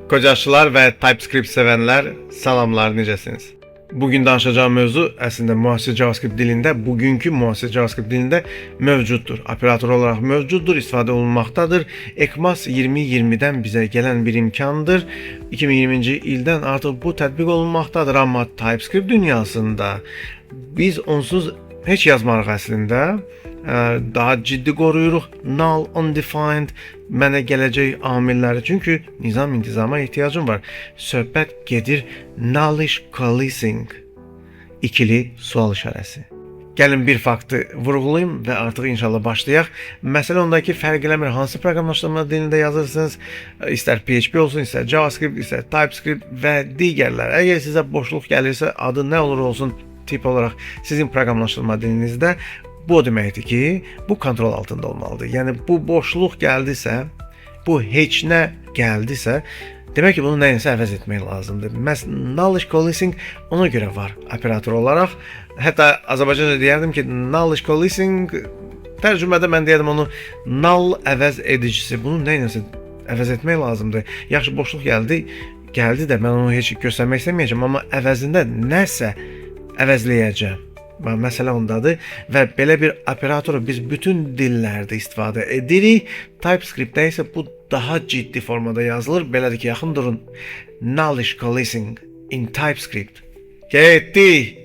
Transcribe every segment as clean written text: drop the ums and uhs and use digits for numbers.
Kocaşçılar və TypeScript sevənlər, salamlar, necəsiniz? Bugün danışacağım mövzu əslində müasir JavaScript dilində, bugünkü müasir JavaScript dilində mövcuddur. Operator olaraq mövcuddur, istifadə olunmaqdadır. ECMAS 2020-dən bizə gələn bir imkandır. 2020-ci ildən artıq bu tətbiq olunmaqdadır, amma TypeScript dünyasında biz onsuz heç yazmarıq əslində. Daha ciddi qoruyuruq null, undefined mənə gələcək amilləri. Çünki nizam intizama ehtiyacım var. Söhbət gedir nullish coalescing. İkili sual işarəsi. Gəlin bir faktı vurğulayım və artıq inşallah başlayaq. Məsələ onda ki, fərq eləmir hansı proqramlaşdırma dilində yazırsınız, istər PHP olsun, istər JavaScript, istər TypeScript və digərlər. Əgər sizə boşluq gəlirsə, adı nə olur olsun tip olaraq sizin proqramlaşdırma dilinizdə bu o deməkdir ki, bu kontrol altında olmalıdır. Yəni bu boşluq gəldisə, bu heç nə gəldisə, demək ki, bunu nəyinsə əvəz etmək lazımdır. Məhz nullish coalescing ona görə var operator olaraq. Hətta Azərbaycanca deyərdim ki, nullish coalescing tərcümədə mən deyərdim onu null əvəz edicisi. Bunu nəyinsə əvəz etmək lazımdır. Yaxşı, boşluq gəldi, gəldi də mən onu heç göstərmək istəməyəcəm, amma əvəzində nəsə əvəzləyəcəm. Məsələ ondadır və belə bir operatoru biz bütün dillərdə istifadə edirik. TypeScript-də isə bu daha ciddi formada yazılır. Belədir ki, yaxın durun. Nullish coalescing in TypeScript. Getdik.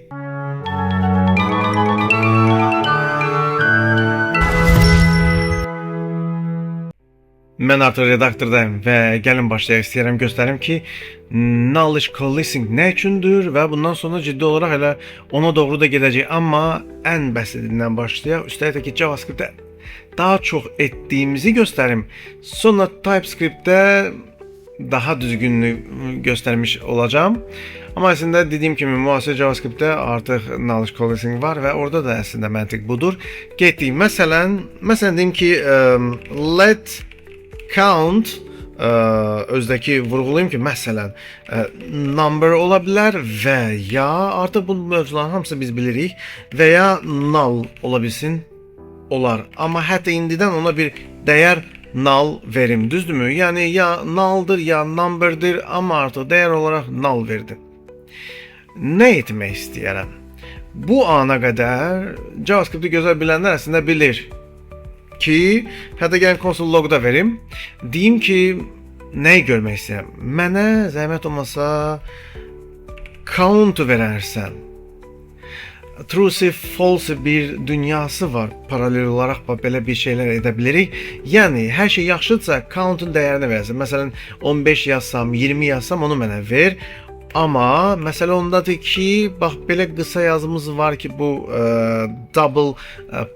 Mən artıq redaktordayım və gəlin başlayaq. İstəyirəm göstərim ki, nullish coalescing nə üçündür və bundan sonra ciddi olaraq elə ona doğru da gedəcək. Amma ən bəsitindən başlayaq. Üstəlik də ki, JavaScript-də daha çox etdiyimizi göstərim. Sonra TypeScript-də daha düzgünlüyü göstərmiş olacağam. Amma əslində dediyim kimi müasir JavaScript-də artıq nullish coalescing var və orada da əslində məntiq budur. Getdik. Məsələn deyim ki, let count özdəki vurğulayım ki, məsələn, number ola bilər və ya artıq bu mövzuların hamısını biz bilirik və ya null ola bilsin, olar. Amma hətta indidən ona bir dəyər null verim, düzdürmü? Yəni ya nulldır, ya numberdir, amma artıq dəyər olaraq null verdim. Nə etmək istəyirəm? Bu ana qədər JavaScript-i gözəl bilənlər əslində bilir ki, hətta gəlin console log-da verim. Deyim ki, nəyi görmək istəyirəm? Mənə zəhmət olmasa count verərsən. True, false bir dünyası var. Paralel olaraq bax belə bir şeylər edə bilirik. Yəni hər şey yaxşıdırsa count-un dəyərini versin. Məsələn 15 yazsam, 20 yazsam onu mənə ver. Amma məsələ ondadır ki, bax belə qısa yazımız var ki, bu double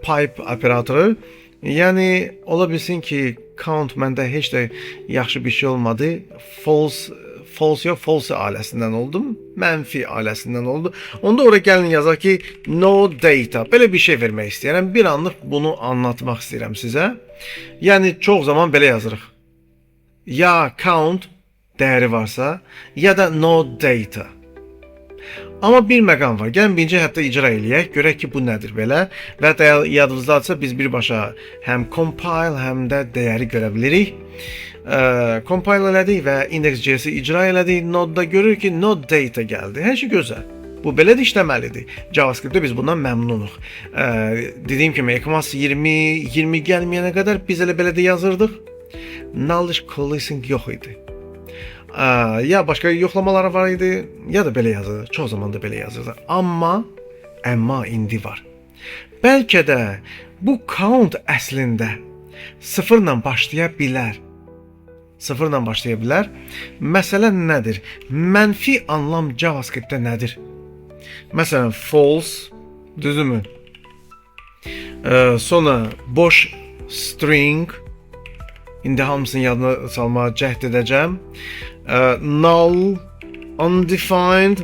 pipe operatoru. Yəni ola bilsin ki, count məndə heç də yaxşı bir şey olmadı. False false yox, false ailəsindən oldum. Mənfi ailəsindən oldu. Onda ora gəlin yazaq ki, no data. Belə bir şey vermək istəyirəm. Bir anlıq bunu anlatmaq istəyirəm sizə. Yəni çox zaman belə yazırıq. Ya count dəyəri varsa, ya da no data. Amma bir məqam var. Gəlin birinci hətta icra eləyək, görək ki, bu nədir belə. Və hətta yadınızdadırsa biz birbaşa həm compile, həm də dəyəri görə bilirik. Compile elədik və index.js-i icra elədik. Node-da görürük ki, no data gəldi. Hər şey gözəl. Bu belə də işləməlidir. JavaScript-də biz bundan məmnunuq. Dediyim kimi ECMAS 20 gəlməyənə qədər biz elə belə də yazırdıq. Nullish coalescing yox idi. Ya başqa yoxlamalar var idi, ya da belə yazırdı. Çox zaman da belə yazırdı. Amma indi var. Bəlkə də bu count əslində sıfırla başlaya bilər. Sıfırla başlaya bilər. Məsələ nədir? Mənfi anlam JavaScript-də nədir? Məsələn, false, düzdürmü? Sonra boş string. İndi hamısını yadına salmağa cəhd edəcəm. Null, undefined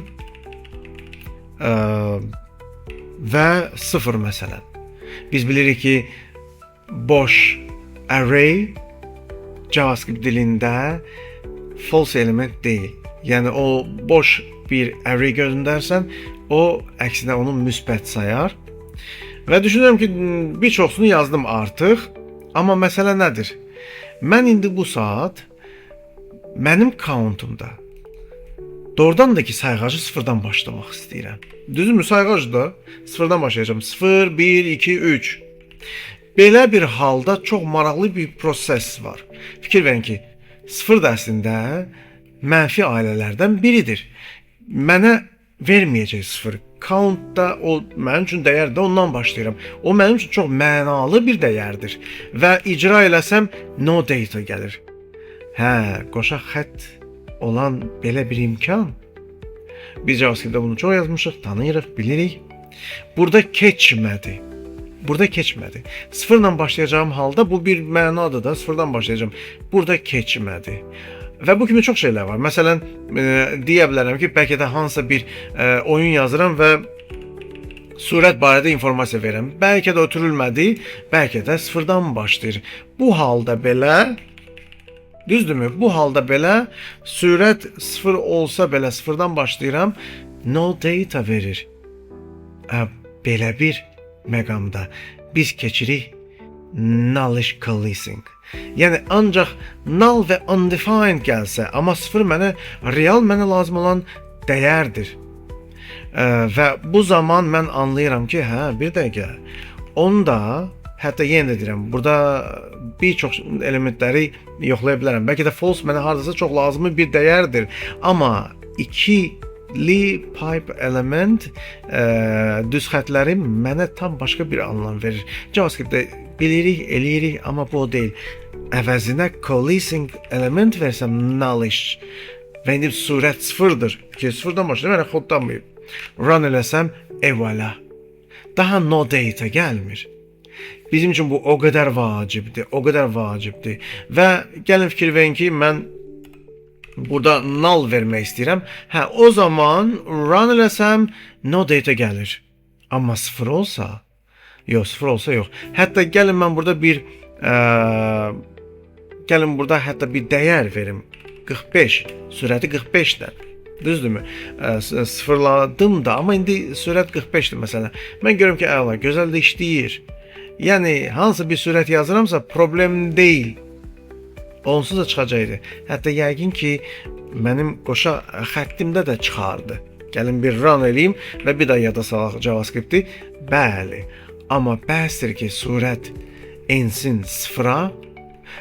və sıfır məsələn. Biz bilirik ki, boş array JavaScript dilində false element deyil. Yəni o boş bir array göndərsən, o əksinə onu müsbət sayar. Və düşünürəm ki, bir çoxsunu yazdım artıq. Amma məsələ nədir? Mən indi bu saat Mənim countumda doğrudan da ki sayğacı sıfırdan başlamaq istəyirəm. Düzdürmü? Sayğacı da sıfırdan başlayacağam. 0, 1, 2, 3. Belə bir halda çox maraqlı bir proses var. Fikir verin ki, sıfır da əslində mənfi ailələrdən biridir. Mənə verməyəcək sıfır. Count-da o mənim üçün dəyərdir, ondan başlayıram. O mənim üçün çox mənalı bir dəyərdir. Və icra eləsəm no data gəlir. Hə, qoşa xətt olan belə bir imkan. Biz JavaScript-də bunu çox yazmışıq, tanıyırıq, bilirik. Burada keçmədi. Burada keçmədi. Sıfırla başlayacağım halda bu bir mənadır da, sıfırdan başlayacağım. Burada keçmədi. Və bu kimi çox şeylər var. Məsələn, deyə bilərəm ki, bəlkə də hansısa bir oyun yazıram və sürət barədə informasiya verirəm. Bəlkə də ötürülmədi, bəlkə də sıfırdan başlayır. Bu halda belə, düzdürmü? Bu halda belə sürət sıfır olsa belə sıfırdan başlayıram, no data verir. Belə bir məqamda biz keçirik nullish coalescing. Yəni ancaq null və undefined gəlsə, amma sıfır mənə real, mənə lazım olan dəyərdir. Və bu zaman mən anlayıram ki, hə, bir dəqiqə. Onda hətta yenə də deyirəm, burada bir çox elementləri yoxlaya bilərəm. Bəlkə də false mənə hardasa çox lazımi bir dəyərdir. Amma ikili pipe element düz xətləri mənə tam başqa bir anlam verir. JavaScript-də bilirik, eləyirik, amma bu o deyil. Əvəzinə coalescing element versəm nullish və indi sürət sıfırdır ki, sıfırdan başlayır, mənə kodlanmayıb. Run eləsəm, evala. Daha no data gəlmir. Bizim üçün bu o qədər vacibdir, o qədər vacibdir. Və gəlin fikir verin ki, mən burada null vermək istəyirəm. Hə, o zaman run eləsəm no data gəlir. Amma sıfır olsa, yox, sıfır olsa yox. Hətta gəlin mən burada bir gəlin burada hətta bir dəyər verim. 45, sürəti 45-dir. Düzdürmü? Sıfırladım da, amma indi sürət 45-dir məsələn. Mən görürüm ki, əla, gözəl də işləyir. Yəni hansı bir sürət yazıramsa problem deyil. Onsuz da çıxacaqdı. Hətta yəqin ki, mənim qoşa xəttimdə də çıxardı. Gəlin bir run eləyim və bir daha yada salaq JavaScript-i. Bəli. Amma bəsdir ki, sürət ensin sıfıra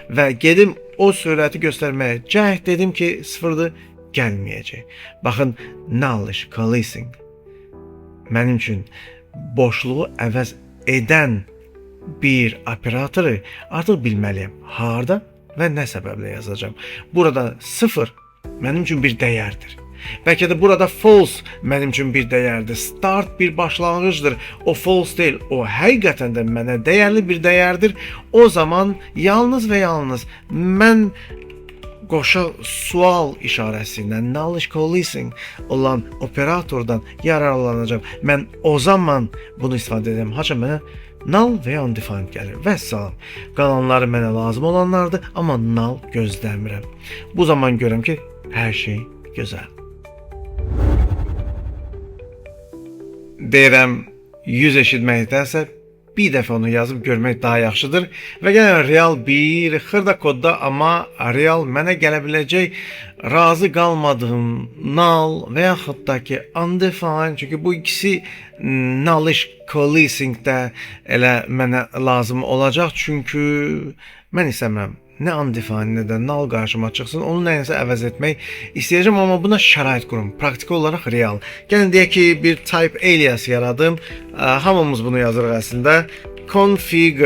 və gedim o sürəti göstərməyə cəhd dedim ki, sıfırdır, gəlməyəcək. Baxın, nullish coalescing mənim üçün boşluğu əvəz edən bir operatoru artıq bilməliyəm. Harda və nə səbəblə yazacağam. Burada sıfır mənim üçün bir dəyərdir. Bəlkə də burada false mənim üçün bir dəyərdir. Start bir başlanğıcdır. O false deyil, o həqiqətən də mənə dəyərli bir dəyərdir. O zaman yalnız və yalnız mən qoşa sual işarəsi ilə nullish coalescing olan operatordan yararlanacağam. Mən o zaman bunu istifadə edirəm. Haçan mənə null və ya undefined gəlir. Vəssalam. Qalanları mənə lazım olanlardır, amma null gözləmirəm. Bu zaman görürəm ki, hər şey gözəl. Deyirəm, 100 eşitməkdənsə bir dəfə onu yazıb görmək daha yaxşıdır. Və gəlin real bir xırda kodda, amma real mənə gələ biləcək razı qalmadığım null və yaxud da ki undefined, çünki bu ikisi nullish coalescing-də elə mənə lazım olacaq, çünki mən istəmirəm nə undefined, nə də null qarşıma çıxsın. Onu nəyinsə əvəz etmək istəyəcəm, amma buna şərait qurum. Praktiki olaraq real. Gəlin deyək ki, bir type alias yaradım. Hamımız bunu yazırıq əslində. Config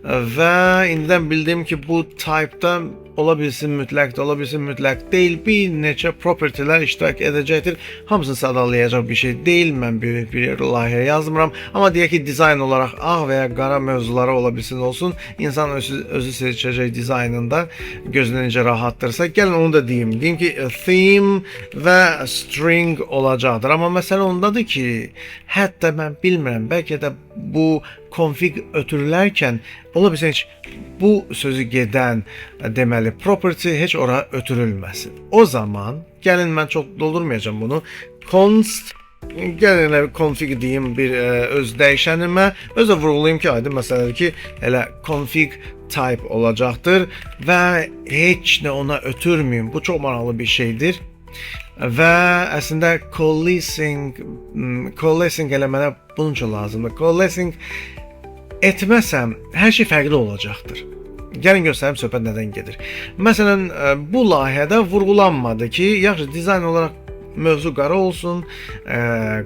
və indidən bildim ki, bu type-da ola bilsin mütləqdir, ola bilsin mütləq deyil. Bir neçə propertylər iştirak edəcəkdir. Hamısını sadalayacaq bir şey deyil. Mən böyük bir layihə yazmıram. Amma deyək ki, dizayn olaraq ağ və ya qara mövzuları ola bilsin olsun. İnsan özü seçəcək dizaynında gözünə necə rahatdırsa. Gəlin onu da deyim. Deyim ki, theme və string olacaqdır. Amma məsələ ondadır ki, hətta mən bilmirəm, bəlkə də bu config ötürülərkən ola bilsin heç bu sözü gedən deməli property heç ora ötürülməsin. O zaman gəlin mən çox doldurmayacağam bunu. Const, gəlin elə config deyim bir öz dəyişənimə. Özə vurğulayım ki, aydın məsələdir ki, elə config Type olacaqdır və heç nə ona ötürməyim. Bu çox maraqlı bir şeydir. Və əslində coalescing elə mənə bunun üçün lazımdır. Coalescing etməsəm hər şey fərqli olacaqdır. Gəlin göstərim söhbət nədən gedir. Məsələn, bu layihədə vurğulanmadı ki, yaxşı, dizayn olaraq mövzu qara olsun,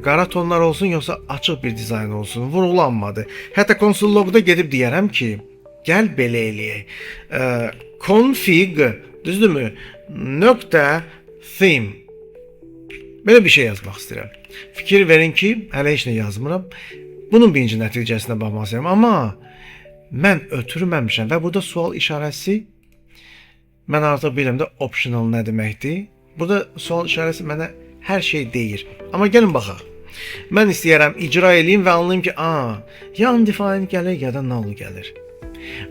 qara tonlar olsun, yoxsa açıq bir dizayn olsun. Vurğulanmadı. Hətta console logda gedib deyərəm ki, gəl belə eləyək. Config, düzdürmü? Nöqtə theme. Belə bir şey yazmaq istəyirəm. Fikir verin ki, hələ heç nə yazmıram. Bunun birinci nəticəsinə baxmaq istəyirəm. Amma mən ötürməmişəm və burada sual işarəsi, mən artıq bilirəm də optional nə deməkdir. Burada sual işarəsi mənə hər şey deyir. Amma gəlin baxaq. Mən istəyirəm icra eləyim və anlayım ki, ya undefined gəlir, ya da null gəlir.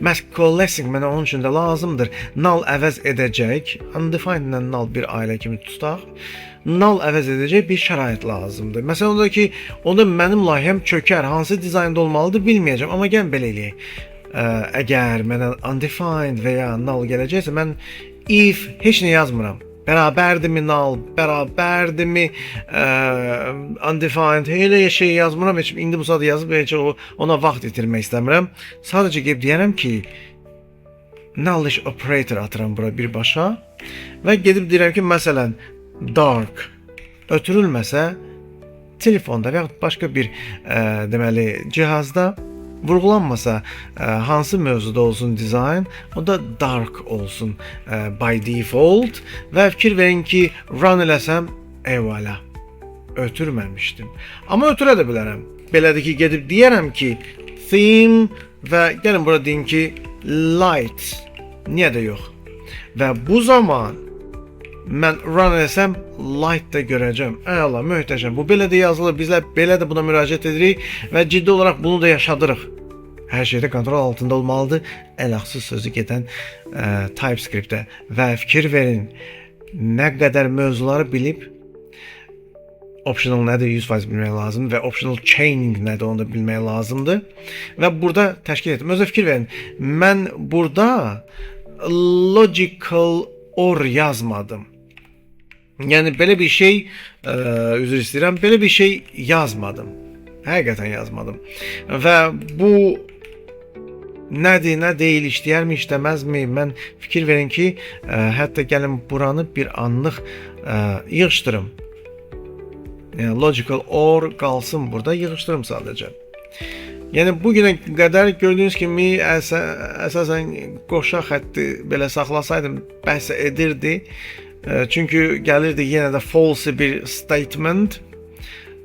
Məhz coalescing mənə onun üçün də lazımdır. Null əvəz edəcək, undefined ilə null bir ailə kimi tutaq. Null əvəz edəcək bir şərait lazımdır. Məsələn, onda ki, onda mənim layihəm çökər, hansı dizaynda olmalıdır bilməyəcəm. Amma gəlin belə eləyək. Əgər mənə undefined və ya null gələcəksə, mən if heç nə yazmıram. Bərabərdimi null, bərabərdimi undefined, elə şey yazmıram. Heç indi bu saat yazıb heç ona vaxt itirmək istəmirəm. Sadəcə gedib deyərəm ki, nullish operator atıram bura birbaşa və gedib deyirəm ki, məsələn, dark ötürülməsə telefonda və yaxud başqa bir deməli cihazda vurğulanmasa, hansı mövzuda olsun dizayn, o da dark olsun by default və fikir verin ki, run eləsəm, eyvala, ötürməmişdim. Amma ötürə də bilərəm. Belədir ki, gedib deyərəm ki, theme və gəlin bura deyim ki, light. Niyə də yox? Və bu zaman mən run eləsəm light da görəcəm. Əla, möhtəşəm. Bu belə də yazılır. Bizlər belə də buna müraciət edirik və ciddi olaraq bunu da yaşadırıq. Hər şeydə kontrol altında olmalıdır. Ələxsus sözü gedən TypeScript-də və fikir verin, nə qədər mövzuları bilib optional nədir 100% bilmək lazımdır və optional chaining nədir, onu da bilmək lazımdır. Və burada təşkil etdim. Özə fikir verin. Mən burada logical or yazmadım. Yəni belə bir şey, üzr istəyirəm, belə bir şey yazmadım. Həqiqətən yazmadım. Və bu nədir, nə deyil, işləyərmi, işləməzmi? Mən fikir verin ki, hətta gəlin buranı bir anlıq yığışdırım. Yəni logical or qalsın burada, yığışdırım sadəcə. Yəni bu günə qədər gördüyünüz kimi əsasən qoşa xətti belə saxlasaydım bəs edirdi. Çünki gəlirdi yenə də false bir statement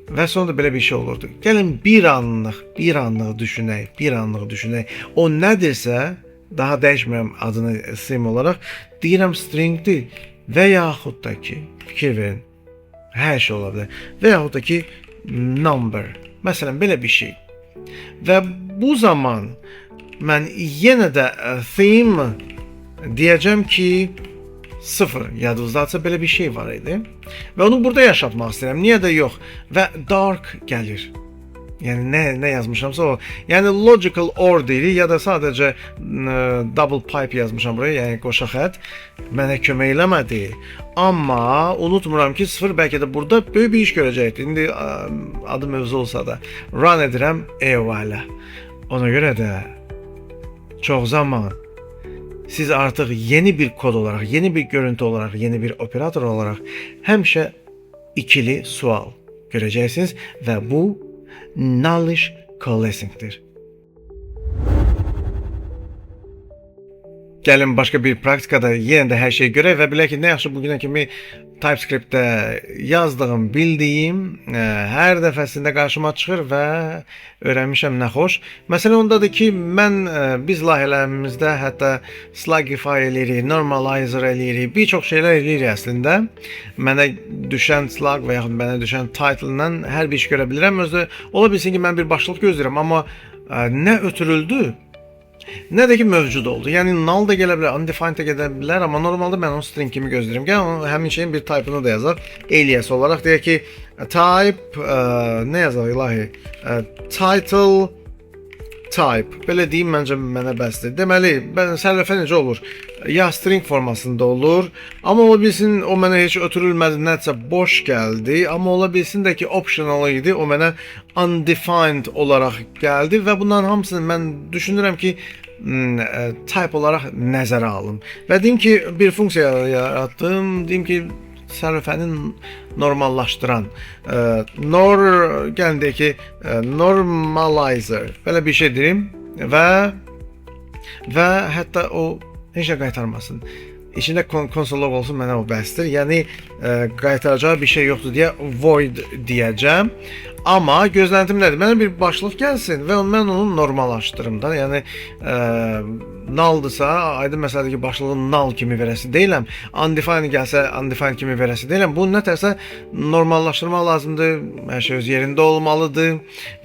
və sonra da belə bir şey olurdu. Gəlin bir anlıq, bir anlıq düşünək, bir anlıq düşünək. O nədirsə, daha dəyişmirəm adını theme olaraq, deyirəm stringdir və yaxud da ki, fikir verin, hər şey ola bilər. Və yaxud da ki, number. Məsələn, belə bir şey. Və bu zaman mən yenə də theme deyəcəm ki, sıfır, yadınızdadsa belə bir şey var idi. Və onu burada yaşatmaq istəyirəm. Niyə də yox? Və dark gəlir. Yəni nə yazmışamsa o. Yəni logical or deyirik ya da sadəcə double pipe yazmışam buraya, yəni qoşa xətt mənə kömək eləmədi. Amma unutmuram ki, sıfır bəlkə də burada böyük bir iş görəcəkdi. İndi adı mövzu olsa da run edirəm, eyvallah. Ona görə də çox zaman siz artıq yeni bir kod olaraq, yeni bir görüntü olaraq, yeni bir operator olaraq həmişə ikili sual görəcəksiniz və bu nullish coalescing'dir. Gəlin başqa bir praktikada yenə də hər şeyi görək və bilək ki, nə yaxşı bu günə kimi TypeScript-də yazdığım, bildiyim hər dəfəsində qarşıma çıxır və öyrənmişəm, nə xoş. Məsələ ondadır ki, biz layihələrimizdə hətta slugify eləyirik, normalizer eləyirik, bir çox şeylər eləyirik əslində. Mənə düşən slug və yaxud mənə düşən title-la hər bir iş görə bilirəm. Özü ola bilsin ki, mən bir başlıq gözləyirəm, amma nə ötürüldü, nə də ki mövcud oldu. Yəni null da gələ bilər, undefined də gələ bilər, amma normalda mən onu string kimi gözləyirəm. Gəlin onun həmin şeyin bir type-ını da yazaq. Alias olaraq deyək ki, type nə yazaq ilahi? Title Type. Belə deyim, məncə mənə bəsdir. Deməli, mən sərlövhə necə olur? Ya string formasında olur, amma ola bilsin o mənə heç ötürülmədi, nəsə boş gəldi, amma ola bilsin də ki, optional idi, o mənə undefined olaraq gəldi və bunların hamısını mən düşünürəm ki, type olaraq nəzərə alım. Və deyim ki, bir funksiya yaratdım, deyim ki, sərlövhəni normallaşdıran, gəlin deyək ki, normalizer, belə bir şey deyim və hətta o heç nə qaytarmasın. İçində console log olsun, mənə o bəsdir. Yəni qaytaracağı bir şey yoxdur deyə void deyəcəm. Amma gözləntim nədir? Mənə bir başlıq gəlsin və mən onu normallaşdırım da. Yəni null'dırsa, aydın məsələdir ki, başlığı null kimi verəsi deyiləm. Undefined gəlsə, undefined kimi verəsi deyiləm. Bunu nə tərsə normallaşdırmaq lazımdır. Hər şey öz yerində olmalıdır.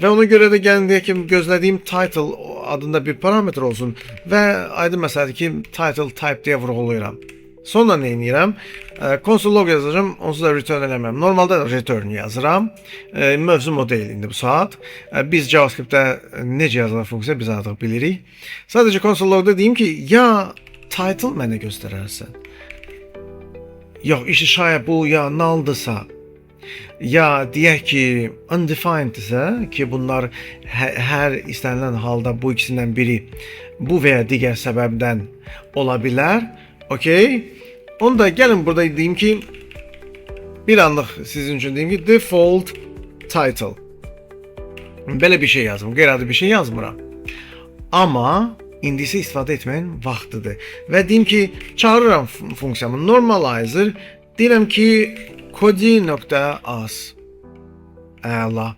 Və ona görə də gəlin deyək ki, gözlədiyim title adında bir parametr olsun və aydın məsələdir ki, title type deyə vurğulayıram. Sonra nə edirəm? Console log yazacağım, onsuz da return eləmirəm. Normalda return yazıram. Mövzum o deyil indi bu saat. Biz JavaScript-də necə yazılır funksiya biz artıq bilirik. Sadəcə console logda deyim ki, ya title mənə göstərərsən. Yox, işi şayət bu ya null'dırsa, ya deyək ki, undefined-dirsə ki, bunlar hər istənilən halda bu ikisindən biri bu və ya digər səbəbdən ola bilər. Okey. Onu da gəlin burada deyim ki, bir anlıq sizin üçün deyim ki, default title. Belə bir şey yazım. Qeyri-adi bir şey yazmıram. Amma indi isə istifadə etməyin vaxtıdır. Və deyim ki, çağırıram funksiyamı normalizer. Deyirəm ki, kodi.as. Əla.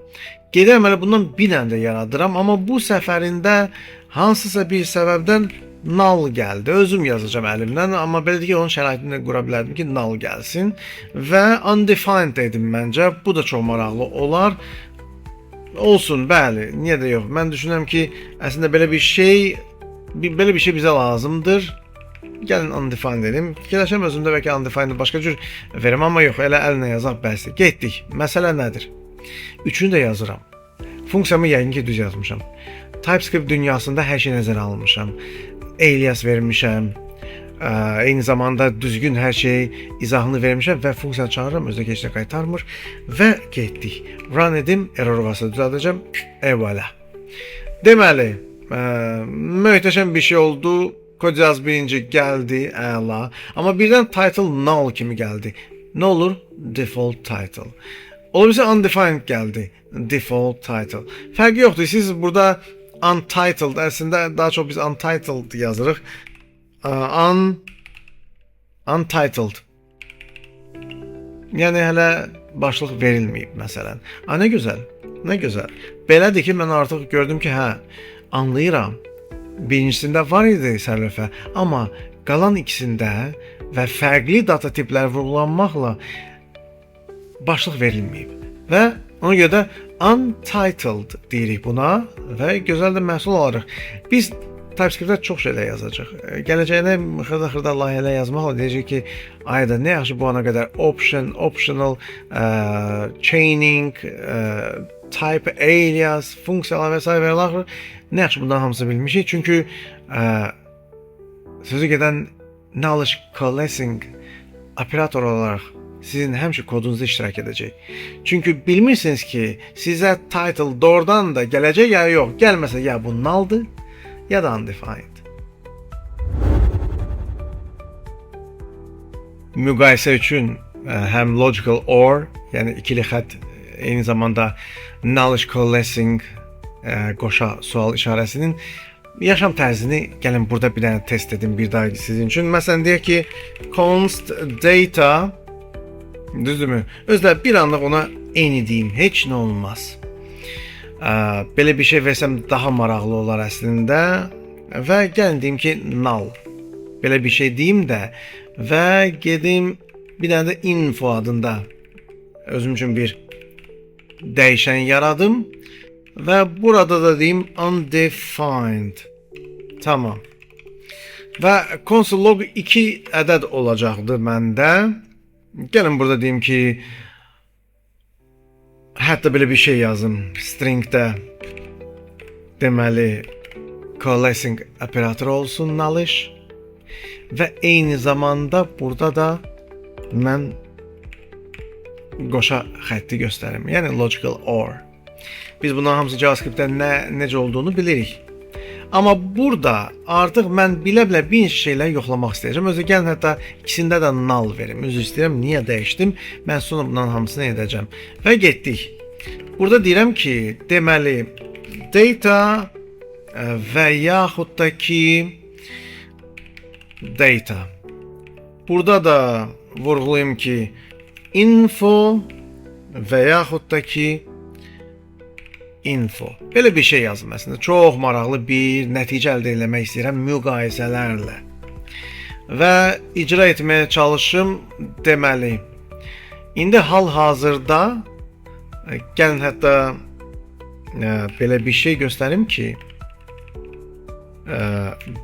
Gedirəm elə bundan bir dənə də yaradıram, amma bu səfərində hansısa bir səbəbdən null gəldi. Özüm yazacağam əlimdən, amma belə deyək ki, onun şəraitini də qura bilərdim ki, null gəlsin və undefined dedim məncə. Bu da çox maraqlı olar. Olsun, bəli, niyə də yox. Mən düşünürəm ki, əslində belə bir şey bizə lazımdır. Gəlin undefined dedim. Fikirləşirəm özümdə bəlkə undefined başqa cür verim, amma yox, elə əllə yazaq bəsdir. Getdik. Məsələ nədir? Üçünü də yazıram. Funksiyamı yəqin ki, düz yazmışam. TypeScript dünyasında hər şey nəzərə almışam. Alias vermişəm. Eyni zamanda düzgün hər şey izahını vermişəm və funksiyanı çağırıram, özü də heç nə qaytarmır və getdik. Run edim, error varsa düzəldəcəm. Eyvallah. Deməli, möhtəşəm bir şey oldu. Kod birinci gəldi, əla. Amma birdən title null kimi gəldi. Nə olur? Default title. Ola bilsin undefined gəldi. Default title. Fərqi yoxdur. Siz burada untitled, əslində daha çox biz untitled yazırıq. Untitled. Yəni hələ başlıq verilməyib məsələn. A nə gözəl. Nə gözəl. Belədir ki, mən artıq gördüm ki, hə, anlayıram. Birincisində var idi sərlövhə, amma qalan ikisində və fərqli data tipləri vurğulanmaqla başlıq verilməyib. Və ona görə də untitled deyirik buna və gözəl də məhsul alırıq. Biz TypeScript-də çox şeylər yazacağıq. Gələcəyinə xırda-xırda layihələr yazmaqla deyəcək ki, ayda nə yaxşı bu ana qədər option, optional, chaining, type alias, funksiyalar və sair və ilaxır. Nə yaxşı bunların hamısını bilmişik. Çünki sözü gedən nullish coalescing operator olaraq sizin həmişə kodunuzda iştirak edəcək. Çünki bilmirsiniz ki, sizə title doğrudan da gələcək ya yox. Gəlməsə ya bu null'dır, ya da undefined. Müqayisə üçün həm logical or, yəni ikili xətt, eyni zamanda nullish coalescing qoşa sual işarəsinin yaşam tərzini gəlin burada bir dənə test edim bir daha sizin üçün. Məsələn deyək ki, const data, düzdürmü? Özdə bir anlıq ona eyni deyim, heç nə olmaz. Belə bir şey versəm daha maraqlı olar əslində və gəlin deyim ki, null. Belə bir şey deyim də və gedim bir dənə də info adında özüm üçün bir dəyişən yaradım və burada da deyim undefined. Tamam. Və console log 2 ədəd olacaqdı məndə. Gəlin burada deyim ki, hətta belə bir şey yazım stringdə. Deməli, coalescing operatoru olsun nullish və eyni zamanda burada da mən qoşa xətti göstərim. Yəni logical or. Biz bunların hamısı JavaScript-də necə olduğunu bilirik. Amma burada artıq mən bilə-bilə bir neçə şeyləri yoxlamaq istəyəcəm. Özü gəlin hətta ikisində də null verim. Üzr istəyirəm, niyə dəyişdim? Mən sonra bunların hamısını edəcəm. Və getdik. Burada deyirəm ki, deməli data və yaxud da ki data. Burada da vurğulayım ki info və yaxud da ki info. Belə bir şey yazım əslində. Çox maraqlı bir nəticə əldə etmək istəyirəm müqayisələrlə. Və icra etməyə çalışım deməli. İndi hal-hazırda gəlin hətta belə bir şey göstərim ki,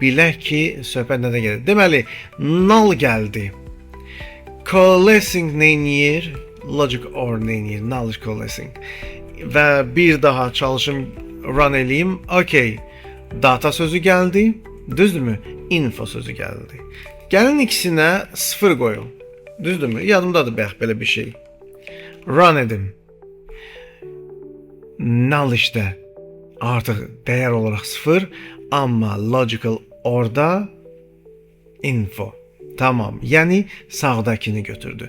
bilək ki, söhbət nədən gedir. Deməli, null gəldi. Coalescing neyniyir? Logic or neyniyir? Nullish coalescing. Və bir daha çalışım, run eləyim. Okay. Data sözü gəldi. Düzdürmü? Info sözü gəldi. Gəlin ikisinə 0 qoyum. Düzdürmü? Yadımdadır bayaq belə bir şey. Run edim. Nullish'də artıq dəyər olaraq 0, amma logical orada info. Tamam. Yəni sağdakını götürdü.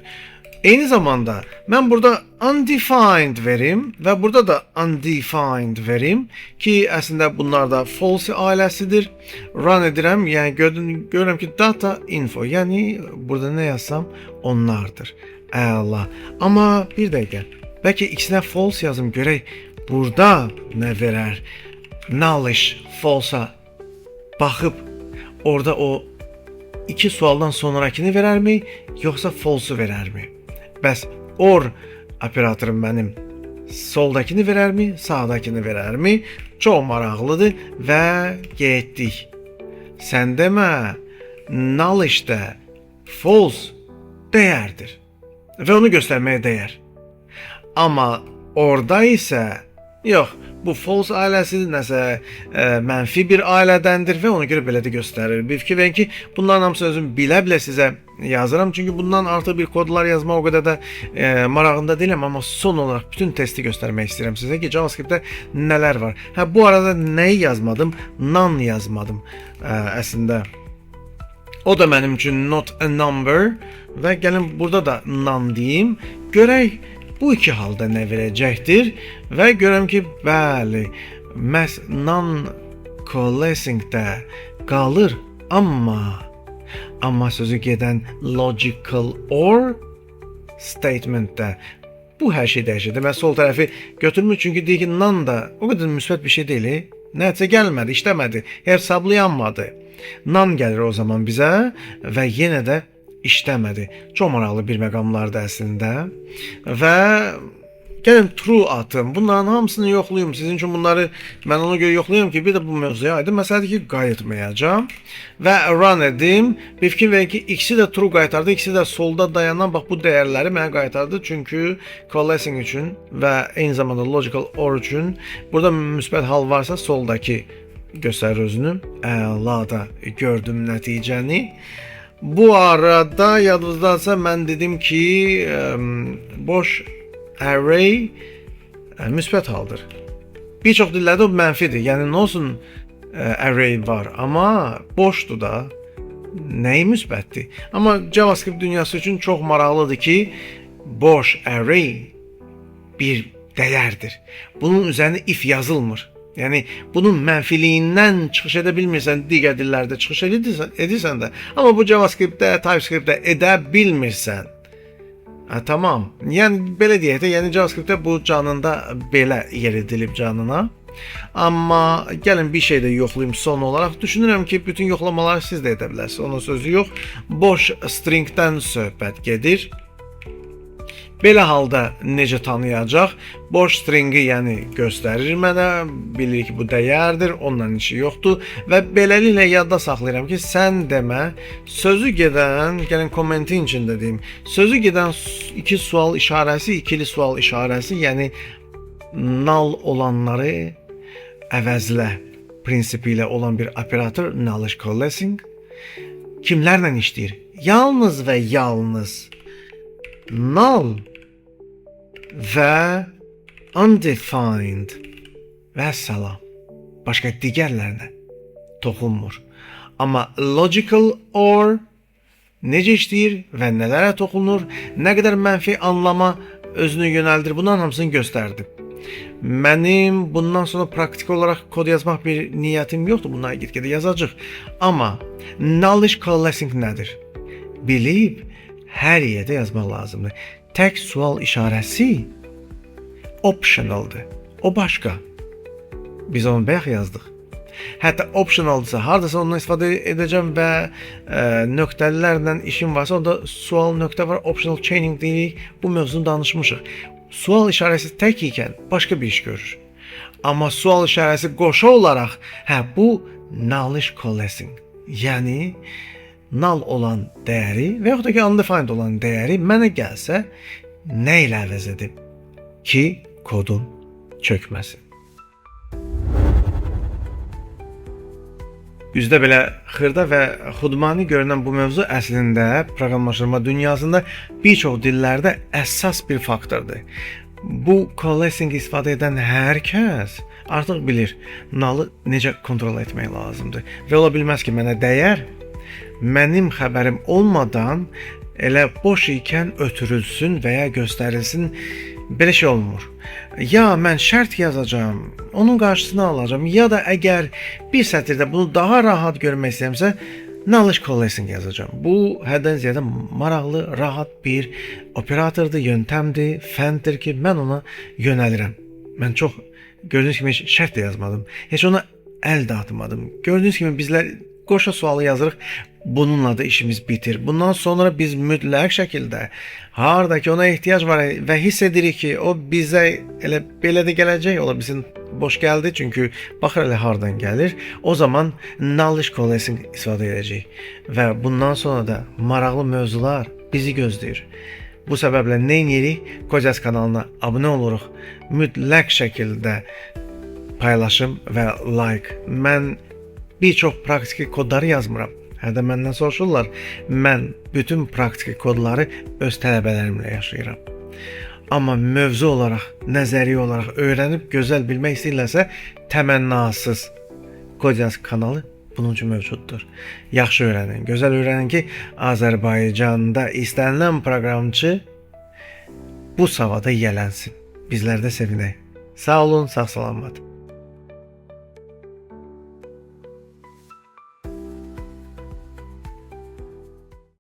Eyni zamanda mən burada undefined verim və burada da undefined verim ki, əslində bunlar da false ailəsidir. Run edirəm, yəni görürəm ki, data info, yəni burada nə yazsam onlardır. Əla. Amma bir dəqiqə. Bəlkə ikisinə false yazım, görək burada nə verər. Nullish false-a baxıb orada o iki sualdan sonrakini verərmi, yoxsa false-u verərmi? Bəs or operatorum mənim soldakını verərmi, sağdakını verərmi? Çox maraqlıdır və getdik. Sən demə, nullish'də false dəyərdir və onu göstərməyə dəyər. Amma orada isə yox, bu false ailəsidir, nəsə mənfi bir ailədəndir və ona görə belə də göstərir. Bir fikir verin ki, bunların hamısını özüm bilə-bilə sizə yazıram. Çünki bundan artıq bir kodlar yazmaq o qədər də marağında deyiləm, amma son olaraq bütün testi göstərmək istəyirəm sizə ki, JavaScript-də nələr var. Hə, bu arada nəyi yazmadım? None yazmadım əslində. O da mənim üçün not a number və gəlin burada da none deyim. Görək bu iki halda nə verəcəkdir və görəm ki, bəli, məhz non coalescing-də qalır, amma sözü gedən logical or statementdə bu hər şey dəyişir. Demək sol tərəfi götürmür, çünki deyir ki, none da o qədər müsbət bir şey deyil. Nəticə gəlmədi, işləmədi, hesablayanmadı. None gəlir o zaman bizə və yenə də işləmədi. Çox maraqlı bir məqamlardır əslində. Və gəlin true atım. Bunların hamısını yoxlayım. Sizin üçün bunları mən ona görə yoxlayıram ki, bir də bu mövzuya aydın məsələdir ki, qayıtmayacağam. Və run edim. Bir fikir verin ki, ikisi də true qaytardı. İkisi də solda dayanan bax bu dəyərləri mənə qaytardı. Çünki coalescing üçün və eyni zamanda logical or üçün burada müsbət hal varsa soldakı göstərir özünü. Əla da gördüm nəticəni. Bu arada yadınızdadsa mən dedim ki, boş array müsbət haldır. Bir çox dillərdə o mənfidir. Yəni nə olsun array var, amma boşdur da. Nəyi müsbətdir? Amma JavaScript dünyası üçün çox maraqlıdır ki, boş array bir dəyərdir. Bunun üzərinə if yazılmır. Yəni bunun mənfiliyindən çıxış edə bilmirsən, digər dillərdə çıxış edirsən də, amma bu JavaScript-də, TypeScript-də edə bilmirsən. Ha, tamam. Yəni belə deyək də, yəni JavaScript-də bu canında belə yer edilib canına. Amma gəlin bir şey də yoxlayım son olaraq. Düşünürəm ki, bütün yoxlamaları siz də edə bilərsiniz. Onun sözü yox. Boş stringdən söhbət gedir. Belə halda necə tanıyacaq? Boş stringi yəni göstərir mənə, bilir ki, bu dəyərdir, onunla işi yoxdur və beləliklə yadda saxlayıram ki, sən demə, sözü gedən, gəlin commentin içində deyim, sözü gedən iki sual işarəsi, ikili sual işarəsi, yəni null olanları əvəzlə prinsipi ilə olan bir operator nullish coalescing kimlərlə işləyir? Yalnız və yalnız null və undefined və salam. Başqa digərlərinə toxunmur. Amma logical or necə işləyir və nələrə toxunur, nə qədər mənfi anlama özünü yönəldir, bunların hamısını göstərdim. Mənim bundan sonra praktiki olaraq kod yazmaq bir niyyətim yoxdur. Bunları get-gedə yazacağıq. Amma nullish coalescing nədir? Bilib hər yerdə yazmaq lazımdır. Tək sual işarəsi optionaldır. O başqa. Biz onu bayaq yazdıq. Hətta optionaldısa, hardasa ondan istifadə edəcəm və nöqtələrlə işim varsa, onda sual nöqtə var, optional chaining deyirik. Bu mövzunu danışmışıq. Sual işarəsi tək ikən başqa bir iş görür. Amma sual işarəsi qoşa olaraq, hə, bu nullish coalescing. Yəni null olan dəyəri və yaxud da ki undefined olan dəyəri mənə gəlsə, nə ilə əvəz edim ki kodum çökməsin? Üzdə belə xırda və xudmani görünən bu mövzu əslində proqramlaşdırma dünyasında bir çox dillərdə əsas bir faktordur. Bu coalescing istifadə edən hər kəs artıq bilir null-ı necə kontrol etmək lazımdır. Və ola bilməz ki, mənə dəyər mənim xəbərim olmadan elə boş ikən ötürülsün və ya göstərilsin. Belə şey olmur. Ya mən şərt yazacağam, onun qarşısını alacağam, ya da əgər bir sətirdə bunu daha rahat görmək istəyirəmsə, nullish coalescing yazacağam. Bu həddən ziyadə maraqlı, rahat bir operatordur, yöntəmdir, fəndir ki, mən ona yönəlirəm. Mən çox, gördüyünüz kimi heç şərt də yazmadım. Heç ona əl də atmadım. Gördüyünüz kimi bizlər qoşa sualı yazırıq. Bununla da işimiz bitir. Bundan sonra biz mütləq şəkildə harda ki ona ehtiyac var və hiss edirik ki, o bizə elə belə də gələcək, ola bilsin boş gəldi, çünki baxır elə hardan gəlir. O zaman nullish coalescing istifadə edəcəyik və bundan sonra da maraqlı mövzular bizi gözləyir. Bu səbəblə nə edirik? Kocas kanalına abunə oluruq. Mütləq şəkildə paylaşım və like. Mən bir çox praktiki kodları yazmıram. Hətta məndən soruşurlar. Mən bütün praktiki kodları öz tələbələrimlə yaşayıram. Amma mövzu olaraq, nəzəri olaraq öyrənib gözəl bilmək istəyirlərsə, təmənnasız Kodias kanalı bunun üçün mövcuddur. Yaxşı öyrənin, gözəl öyrənin ki, Azərbaycanda istənilən proqramçı bu savada yiyələnsin. Bizlər də sevinək. Sağ olun, sağ salamat.